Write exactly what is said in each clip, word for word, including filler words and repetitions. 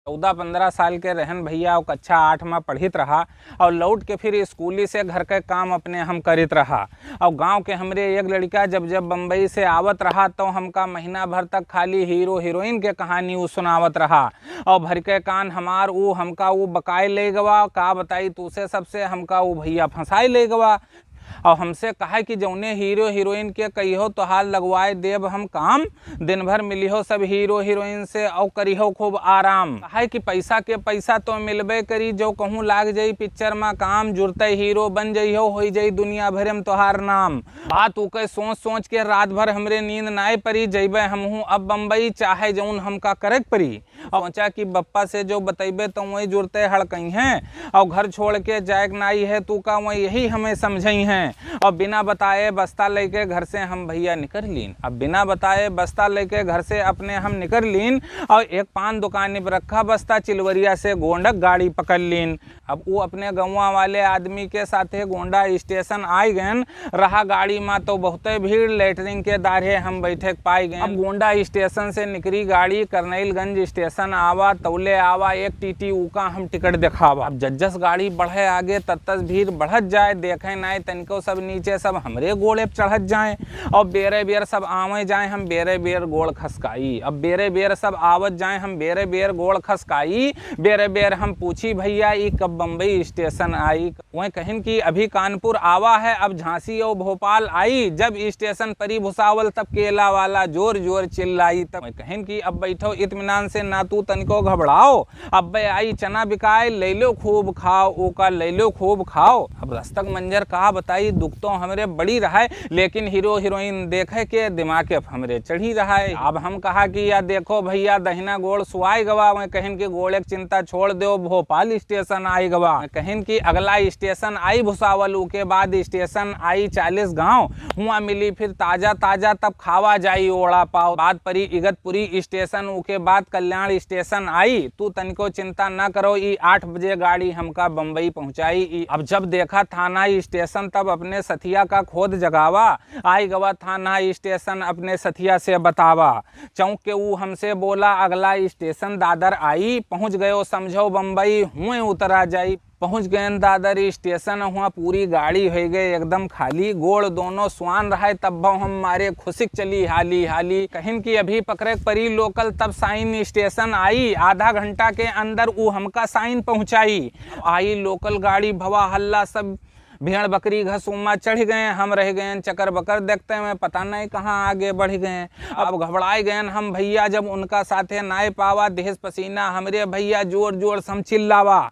चौदह पन्द्रह साल के रहन भइया, और कक्षा आठ मा पढ़ित रहा, और लौट के फिर स्कूली से घर के काम अपने हम करित रहा। और गाँव के हमरे एक लड़िका जब जब बम्बई से आवत रहा, तो हमका महीना भर तक खाली हीरो हीरोइन के कहानी उ सुनावत रहा। और भर के कान हमार उ हमका उ बकाए ले गवा, का बताई तूसे सबसे, हमका उ भइया फंसाए ले गवा। और हमसे कहा कि जौने हीरो हीरोइन के कहियो तोहार लगवाए देब हम काम, दिन भर मिलिहो सब हीरो हीरोइन से और करिहो खूब आराम। कहा कि पैसा के पैसा तो मिलबे करी, जो कहूँ लाग जाई पिक्चर मा काम, जुरते हीरो बन जइहो, होई जाई दुनिया भर में तोहार नाम। बात उके सोच सोच के रात भर हमरे नींद नाय परी, जइबे हमहूँ अब बम्बई, चाहे जौन हमका करे के परी। और सोचा कि बप्पा से जो बतइबे तो वही जुरते हड़कइहें, और घर छोड़ के जाए के नाई है तू का वही यही हमें समझइहें। और बिना बताए बस्ता लेके घर से हम भइया निकर लीन। अब बिना बताए बस्ता लेके घर से अपने हम निकर लीन, और एक पान दुकानी पर रखा बस्ता, चिलवरिया से गोंडक गाड़ी पकड़ लीन। अब उ अपने गौवा वाले आदमी के साथे गोंडा स्टेशन आइ गएन। रहा गाड़ी मा तो बहुते भीड़, लेटरिन के दाढ़े हम बैठे के पाइ गएन। अब गोंडा स्टेशन से निकरी गाड़ी, करनैलगंज स्टेशन आवा, तौले आवा, एक टीटी उका हम टिकट देखावा। अब जज्जस गाड़ी बढ़े आगे, तत्तस भीड़ बढ़त जाए, देखे नाय तनिको सब नीचे, सब हमरे गोड़े पे चढ़त जाए। और बेरे बेर सब आवे जाए, हम बेरे बेर गोड़ खसकाई। अब बेरे बेर सब आवत जाए, हम बेरे बेर गोड़ खसकाई। बेरे बेर हम पूछी, "भइया, ई कब बम्बई स्टेशन आई?" वह कहिन कि अभी कानपुर आवा है, अब झांसी और भोपाल आई। जब स्टेशन परी भुसावल, तब केला वाला जोर जोर चिल्लाई। तब वह कहिन कि अब बैठो इत्मीनान से, ना तू तनिको घबराओ। अब्बे आई चना बिकाए, ले लो खूब खाओ, ओका ले लो खूब खाओ। अब रस्तक मंजर का बताई, दुख तो हमरे बड़ी रहा है, लेकिन हीरो हीरोइन देखे के दिमाग के हमरे चढ़ी रहा है। अब हम कहा कि या देखो भइया, दहिना गोड़ सुआई गवा, वह कहिन कि गोड़े के चिंता छोड़ दो, भोपाल स्टेशन आई गवा। वह कहिन कि अगला स्टेशन आई भुसावल, उके बाद स्टेशन आई चालीस गांव, हुआ मिली फिर ताजा ताजा, तब खावा जाई ओड़ा पाव। बाद परी इगतपुरी स्टेशन, उके बाद कल्याण स्टेशन आई। तू तनिको चिंता न करो, ई आठ बजे गाड़ी हमका बम्बई पहुँचाई। ई अब जब देखा थाना स्टेशन, तब अपने सथिया का खोद जगावा। आई गवा थाना स्टेशन, अपने सथिया से बतावा। चौंक के ऊ हमसे बोला, "अगला स्टेशन दादर आई, पहुँच गयो समझो बम्बई, हुए उतरा जाई।" पहुँच गएन दादर स्टेशन, हुआ पूरी गाड़ी होइ गए एकदम खाली। गोड़ दोनों स्वान रहे, तब हम मारे खुशिक चली हाली हाली। कहिन कि अभी पकड़े के परी लोकल, तब साइन स्टेशन आई। आधा घंटा के अंदर ऊ हमका साइन पहुँचाई। आई लोकल गाड़ी, भवा हल्ला, सब भेड़ बकरी घसुम्मा चढ़ गए। हम रह गएन चकर बकर देखते हुए, पता नहीं कहाँ आगे बढ़ गए। अब घबराए गएन हम भइया, जब उनका साथे नाय पावा, देह पसीना हमरे भइया जोर जोर से हम चिल्लावा।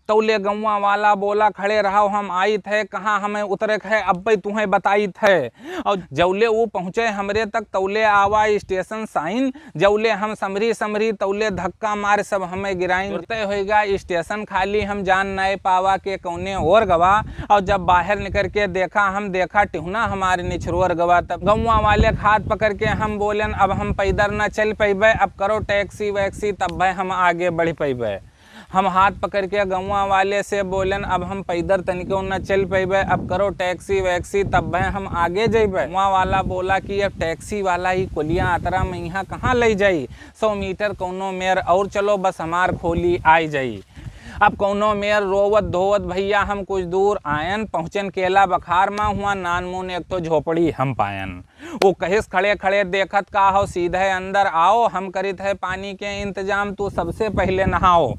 तौले गौवा वाला बोला, "खड़े रहो, हम आइत है, कहाँ हमें उतरे के है, अब्बे तुहें बताइत है।" और जौले ऊ पहुँचे हमरे तक, तौले आवा स्टेशन साइन, जौले हम समरी समरी, तौले धक्का मार सब हमें गिराइन। तुरते होइगा स्टेशन खाली, हम जान नाय पावा के कौने ओर गवा। और जब बाहर निकर के देखा, हम देखा टिहुना हमारे निछरोर गवा। तब गौवा वाले के हाथ पकड़ के हम बोलेन, "अब हम पैदल न चल पैबे, अब करो टैक्सी वैक्सी, तब भाई हम आगे बढ़ पैबे।" हम हाथ पकड़ के गौवा वाले से बोलेन, "अब हम पैदल तनिको न चल पैबे, अब करो टैक्सी वैक्सी, तब भाई हम आगे जैबे।" गौवा वाला बोला कि अब टैक्सी वाला ही कोलिया अतरा में यहाँ कहाँ ले जाई, सौ मीटर कौनो मेर और चलो, बस हमार खोली आइ जाई। अब कौनो मेर रोवत धोवत भइया हम कुछ दूर आयन, पहुँचन केला बखार मा, हुआ नानमुन एक तो झोपड़ी हम पायन। वो कहिस, "खड़े खड़े देखत का हो, सीधे अंदर आओ, हम करित है पानी के इंतजाम, तू सबसे पहले नहाओ।"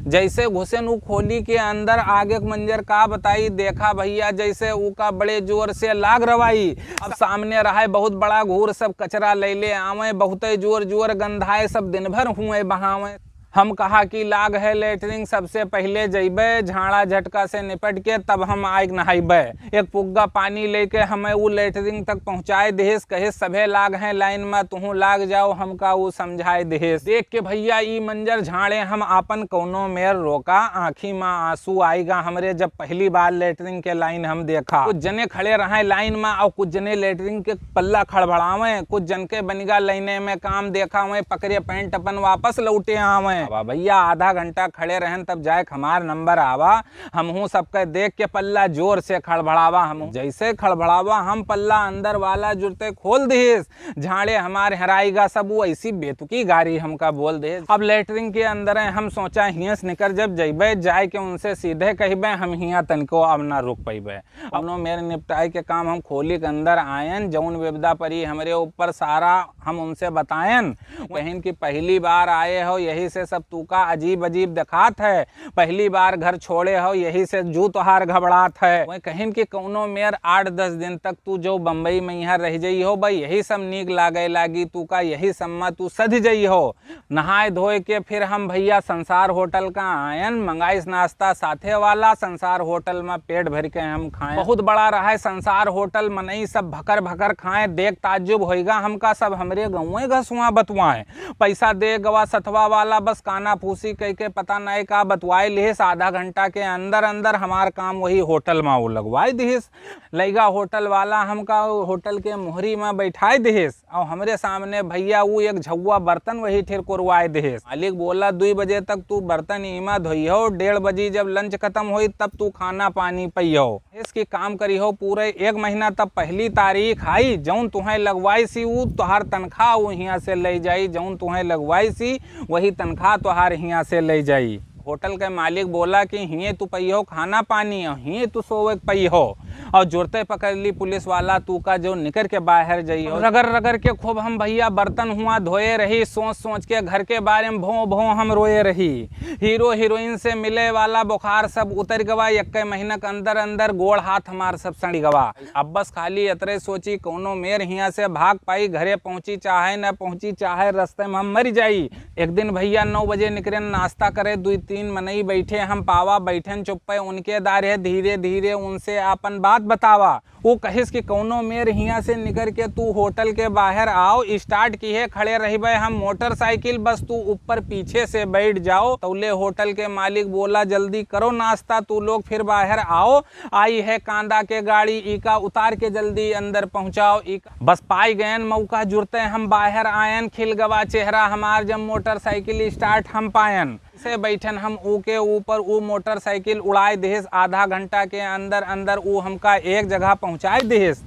जैसे घुसेन उ खोली के अंदर, आगे के मंजर का बताई, देखा भइया जैसे ऊ का बड़े जोर से लाग रवाई। अब सामने रहा है बहुत बड़ा घूर, सब कचरा लैले आवे, बहुते जोर जोर गंधाए, सब दिन भर हुए बहावे। हम कहा कि लाग है लेटरिन, सबसे पहले जइबे, झाड़ा झटका से निपट के तब हम आइक नहाइबे। एक पुग्गा पानी लेके हमें उ लेटरिन तक पहुँचाए देहेस, कहे, "सभे लाग हैं लाइन में, तुहूँ लाग जाओ," हमका उ समझाए देहेस। देख के भइया ई मंजर झाड़े हम आपन कौनो मेर रोका, आँखी में आंसू आइगा हमरे, जब पहली बार लेटरिन के लाइन हम देखा। कुछ जने खड़े रहे लाइन में और कुछ जने लेटरिन के पल्ला खड़बड़ावे, कुछ जन के बनिगा लाइने में काम देखा, वहीं पकड़े पैंट अपन वापस लौटे आवे। अब भैया आधा घंटा खड़े रहन, तब जाए हमार नंबर आवा। हमहू सबके देख के पल्ला जोर से खड़बड़ावा। हम जैसे खड़बड़ावा, हम पल्ला अंदर वाला जुरते खोल दिहिस। झाड़े हमार हेराई गा सब, वो ऐसी बेतुकी गारी हमका बोल दे। अब लेटरिन के अंदर है, हम सोचा हियस निकर जब जइबे, जाए के उनसे सीधे कहिबे, हम हिया तनिको अब ना रुक पइबे। अपनो मेर निपटाए के काम हम खोली के अंदर आयन, जौन विपदा परी हमरे ऊपर सारा हम उनसे बतायन। कहिन कि पहली बार आए हो, यही से सब तू का अजीब अजीब दिखात है। पहली बार घर छोड़े हो, यही से जू तोहार घबड़ात है। वह कहिन कि कौनो मेर आठ दस दिन तक तू जो बम्बई में यहाँ रह जई हो, भाई यही सब नीक लागे लागी तू का, यही सब में तू सध जई हो। नहाए धोए के फिर हम भैया संसार होटल का आयन, मंगाइस नाश्ता साथे वाला। संसार होटल में पेट भर के हम खाएं। बहुत बड़ा रहा है संसार होटल, मनई सब भकर भकर खाएं। देख ताज्जुब होइगा हमका, सब हमरे गौवे घसुआ बतुआएं। पैसा दे गवा सथवा वाला, बस काना फूसी कह के पता नहीं का बतवाए लिहिस। आधा घंटा के अंदर अंदर हमार काम वही होटल में वो लगवाए दिहिस। लइगा होटल वाला हमका होटल के मोहरी में बैठाए दिहिस और हमरे सामने भैया वो एक झौवा बर्तन वही ठेर कोरवाए दिहिस। मालिक बोला, "दुई बजे तक तू बर्तन इमा धोइहो, डेढ़ बजे जब लंच खत्म होई तब तू खाना पानी पइहो।" इसकी काम करिहो पूरे एक महीना, तब पहली तारीख आई, जौन तुहें लगवाई सी ऊ तोहार तनख्वाह ऊ हियाँ से ले जाई, जौन तुहें लगवाई सी वही तनख्वाह तोहार हियाँ से ले जाई। होटल के मालिक बोला कि हिये तू पइहो खाना पानी और हिये तू सोवे के पइहो। और जुरते पकड़ ली पुलिस वाला तू का जो निकर के बाहर जइहो। रगड़ रगड़ के खूब हम भैया बर्तन हुआ धोए रही, सोच सोच के घर के बारे में भों भों हम रोए रही। हीरो हीरोइन से मिले वाला बुखार सब उतर गवा, इक्के महीना के अंदर अंदर गोड़ हाथ हमार सब सड़ गवा। अब बस खाली अतरे सोची कौनो मेर हियाँ से भाग पाई, घरे पहुँची चाहे न पहुँची, चाहे रस्ते में हम मर जाई। एक दिन भैया नौ बजे निकरेन नाश्ता करे, दुई तीन मनई बैठे हम पावा, बैठन चुप्पे उनके दारे, धीरे धीरे उनसे आपन बात बतावा। वो कहिस कि कौनो मेर हियाँ से निकर के तू होटल के बाहर आओ, स्टार्ट किहे खड़े रहिबे हम मोटरसाइकिल, बस तू ऊपर पीछे से बैठ जाओ। तौले होटल के मालिक बोला, "जल्दी करो नाश्ता, तू लोग फिर बाहर आओ, आई है कांदा के गाड़ी, इका उतार के जल्दी अंदर पहुँचाओ।" इका बस पाई गयन मौका, जुरते हम बाहर आयन, खिल गवा चेहरा हमार जब मोटरसाइकिल स्टार्ट हम पायन। से बैठन हम ऊ के ऊपर, ऊ मोटरसाइकिल उड़ाए दिहिस। आधा घंटा के अंदर अंदर ऊ हमका एक जगह पहुँचाए दिहिस।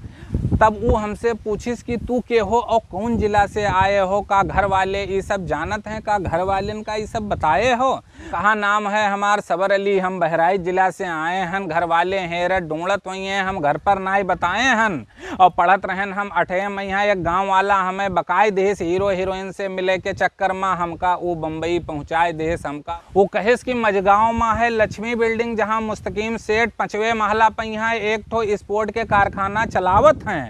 तब ऊ हमसे पूछिस कि तू के हो और कौन जिला से आए हो, का घर वाले ई सब जानत हैं, का घर वालेन का ई सब बताए हो? कहा नाम है हमार सबर अली, हम बहराइच जिला से आए हन, घर वाले हेरत ढूंढत होइहैं, हम घर पर नाई बताए हन। और पढ़त रहन हम अठे मइहाँ, एक गाँव वाला हमें बकाई दिहिस, हीरो हीरोइन से मिले के चक्कर मा हमका ऊ बम्बई पहुँचाए दिहिस हमका। ऊ कहिस कि मजगाँव मा है लक्ष्मी बिल्डिंग, जहाँ मुस्तकीम सेठ पचवे महला पइहाँ एक ठो स्पोर्ट के कारखाना चलावत हैं,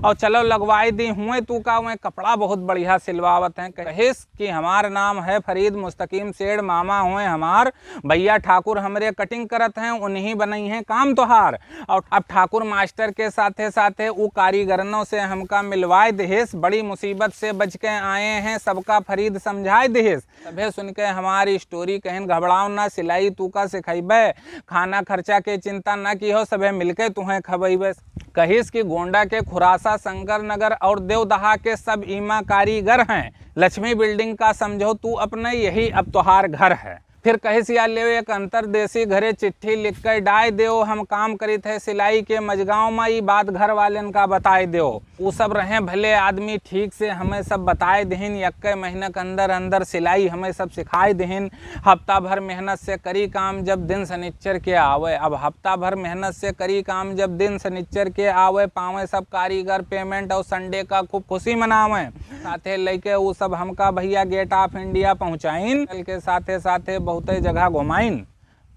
और चलो लगवाई दी हुए तू का, वह कपड़ा बहुत बढ़िया सिलवावत हैं। कहिस कि हमार नाम है फरीद मुस्तकीम सेठ, मामा हुए हमार, भैया ठाकुर हमरे कटिंग करत हैं, उन्हीं बनइहैं काम तोहार। और अब ठाकुर मास्टर के साथे साथे ऊ कारीगरनों से हमका मिलवाए दिहिस, बड़ी मुसीबत से बच के आए हैं, सबका फरीद समझाए दिहिस। सभे सुन के हमार स्टोरी कहिन, "घबराओ ना, सिलाई तू का सिखइबे, खाना खर्चा के चिंता ना किहो, सभे मिलके तुहें खबइबे।" कहिस कि गोंडा के खुरासा, शंकर नगर और देवदहा के सब इमा कारीगर हैं। लक्ष्मी बिल्डिंग का समझो तू अपने, यही अब तोहार घर है। फिर कहिस या लेव एक अंतरदेशी घरे चिट्ठी लिख कर डाय देव, हम काम करित है सिलाई के मजगाँव मा, ई बात घर वालेन का बताए देव। ऊ सब रहे भले आदमी, ठीक से हमें सब बताए दिहिन, यक्के महीना के अंदर अंदर सिलाई हमें सब सिखाए दिहिन। हफ्ता भर मेहनत से करी काम जब दिन सनिच्चर के आवे, अब हफ्ता भर मेहनत से करी काम जब दिन सनिच्चर के आवे, पावे सब कारीगर पेमेंट और संडे का खूब खुशी मनावे। साथे लेके ऊ सब हमका भैया गेट ऑफ इंडिया पहुँचाइन, के साथे साथे बहुते जगह घुमाइन।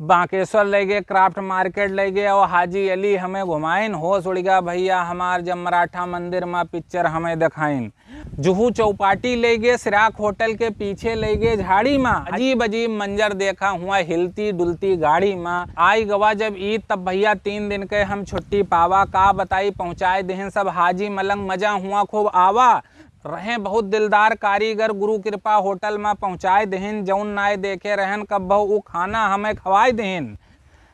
बांकेश्वर ले गए, क्राफ्ट मार्केट ले गए और हाजी अली हमें घुमाइन। होश उड़ गया भैया हमार जब मराठा मंदिर मा पिक्चर हमें दिखाइन। जुहू चौपाटी ले गए, सिराक होटल के पीछे ले गए झाड़ी मा। अजीब अजीब मंजर देखा हुआ हिलती डुलती गाड़ी मा। आई गवा जब ईद तब भैया तीन दिन के हम छुट्टी पावा। का बताई पहुँचाए दिहिन सब हाजी मलंग, मजा हुआ खूब आवा। रहे बहुत दिलदार कारीगर, गुरु कृपा होटल मा पहुँचाए दिहिन। जौन नाय देखे रहन कब्बो ऊ खाना हमें खवाए दिहिन।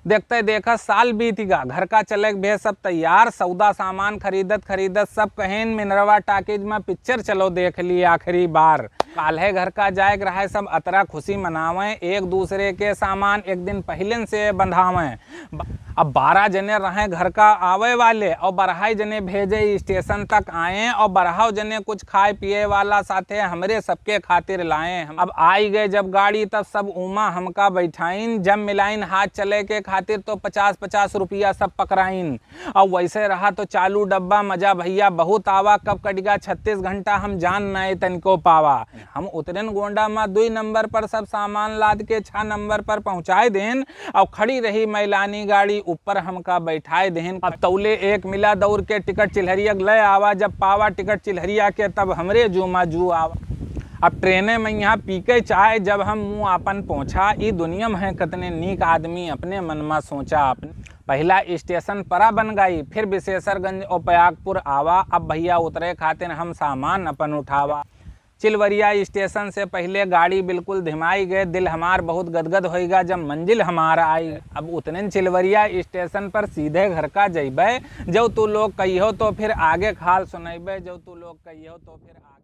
देखते देखत साल बीत गा, घर का चले के भे सब तैयार। सौदा सामान खरीदत खरीदत सब कहेन, मिनरवा टाकीज में पिक्चर चलो देख ली आखिरी बार। काल्हे घर का जाए के रहे, सब अतरा खुशी मनावें, एक दूसरे के सामान एक दिन पहिलेन से बंधावें। ब-, अब बारह जने रहे घर का आवे वाले और बारह जने भेजे स्टेशन तक आए और बारह जने कुछ खाए पिए वाला साथे हमरे सबके खातिर लाए। हम अब आई गए जब गाड़ी, तब सब उमा हमका बैठाइन, जब मिलाइन हाथ चले के खातिर तो पचास पचास रुपया सब पकड़ाइन। अब वैसे रहा तो चालू डब्बा मजा भैया बहुत आवा, कब कटिगा छत्तीस घंटा हम जान नाय तनिको पावा। हम उतरेन गोंडा मा दुई नंबर पर, सब सामान लाद के छह नंबर पर पहुँचाए देन। अब खड़ी रही मैलानी गाड़ी, ऊपर हमका बैठाए देन। अब तौले एक मिला दौड़ के टिकट चिल्हरिया के ले आवा, जब पावा टिकट चिल्हरिया के तब हमरे जू मा जू आवा। अब ट्रेने में यहाँ पी के चाय, जब हम मुँह आपन पोंछा, ई दुनिया में है कतने नीक आदमी, अपने मन मा सोचा। अपने पहिला स्टेशन परा बन गई, फिर विशेषरगंज और पयागपुर आवा। अब भैया उतरे खातिर हम सामान अपन उठावा। चिलवरिया स्टेशन से पहिले गाड़ी बिल्कुल धिमाई गए, दिल हमार बहुत गदगद होइगा जब मंजिल हमार आई। अब उतने चिलवरिया स्टेशन पर सीधे घर का जइबे, जब तू लोग कहियो तो फिर आगे खाल सुनैबे, जब तू लोग कहियो तो फिर आगे